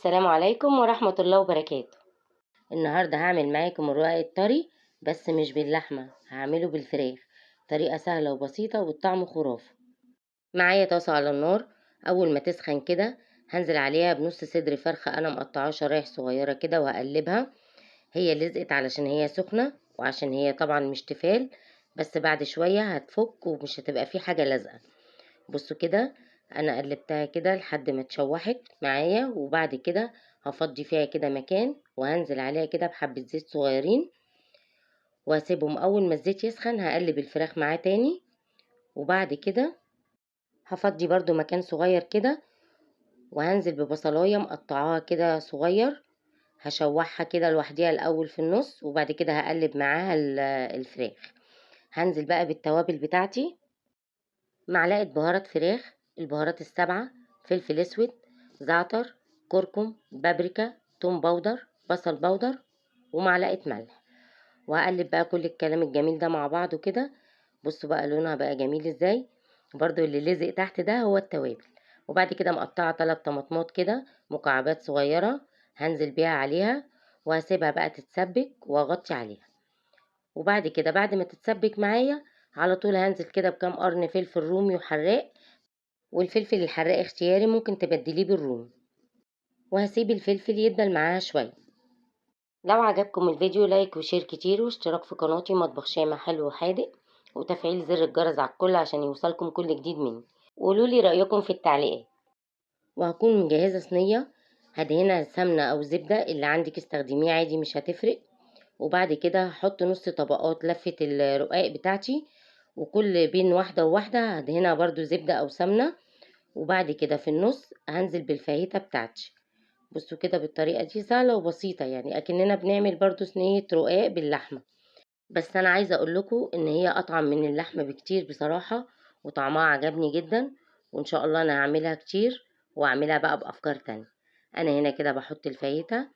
السلام عليكم ورحمة الله وبركاته. النهاردة هعمل معاكم الرقاق الطري، بس مش باللحمة، هعمله بالفراخ. طريقة سهلة وبسيطة والطعم خرافة. معايا طاسة على النار، أول ما تسخن كده هنزل عليها بنص صدر فرخة أنا مقطعاه شرايح صغيرة كده وهقلبها. هي لزقت علشان هي سخنة وعشان هي طبعا مش تفال، بس بعد شوية هتفك ومش هتبقى في حاجة لازقة. بصوا كده أنا قلبتها كده لحد ما اتشوحت معايا، وبعد كده هفضي فيها كده مكان وهنزل عليها كده بحبة زيت صغيرين وهسيبهم. أول ما الزيت يسخن هقلب الفراخ معاه تاني، وبعد كده هفضي برضو مكان صغير كده وهنزل ببصلاية مقطعاها كده صغير، هشوحها كده لوحديها الأول في النص، وبعد كده هقلب معاها الفراخ. هنزل بقى بالتوابل بتاعتي، معلقة بهارات فراخ، البهارات السبعة، فلفل اسود، زعتر، كركم، بابريكا، توم powder، بصل powder، ومعلقة ملح. وهقلب بقى كل الكلام الجميل ده مع بعضه كده. بصوا بقى لونها بقى جميل ازاي. برضو اللي لزق تحت ده هو التوابل. وبعد كده مقطعة 3 طماطمات كده مكعبات صغيرة هنزل بيها عليها، وهسيبها بقى تتسبك واغطي عليها. وبعد كده بعد ما تتسبك معايا على طول هنزل كده بكام قرن فلفل رومي وحراق، والفلفل الحراق اختياري ممكن تبدليه بالرومي، وهسيب الفلفل يدبل معاها شوية. لو عجبكم الفيديو like و share كتير، واشتراك في قناتي مطبخ شامة حلو وحادق، وتفعيل زر الجرس على الكل عشان يوصلكم كل جديد مني. وقولوا لي رأيكم في التعليقات. وهكون مجهزة صينية هدهنها سمنة أو زبدة، اللي عندك استخدميه عادي مش هتفرق. وبعد كده هحط نص طبقات لفة الرقاق بتاعتي، وكل بين واحدة وواحدة هدهنها برضو زبدة أو سمنة. وبعد كده في النص هنزل بالفاهيتا بتاعتي. بصوا كده بالطريقة دي سهلة وبسيطة، أكننا بنعمل برضو صينية رقاق باللحمة، بس أنا عايزة أقول لكم إن هي أطعم من اللحمة بكتير بصراحة، وطعمها عجبني جدا، وإن شاء الله أنا هعملها كتير وأعملها بقى بأفكار تانية. أنا هنا كده بحط الفاهيتا،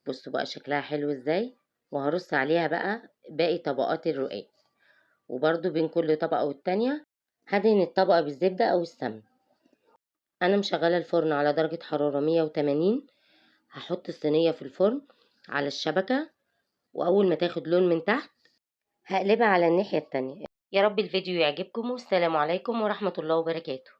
بصوا بقى شكلها حلو إزاي، وهرص عليها بقى باقي طبقات الرقاق. وبرضو بين كل طبقة والتانية هدهن الطبقة بالزبدة أو السمن. أنا مشغلة الفرن على درجة حرارة 180. هحط الصينية في الفرن على الشبكة، وأول ما تاخد لون من تحت هقلبها على الناحية التانية. يا رب الفيديو يعجبكم، والسلام عليكم ورحمة الله وبركاته.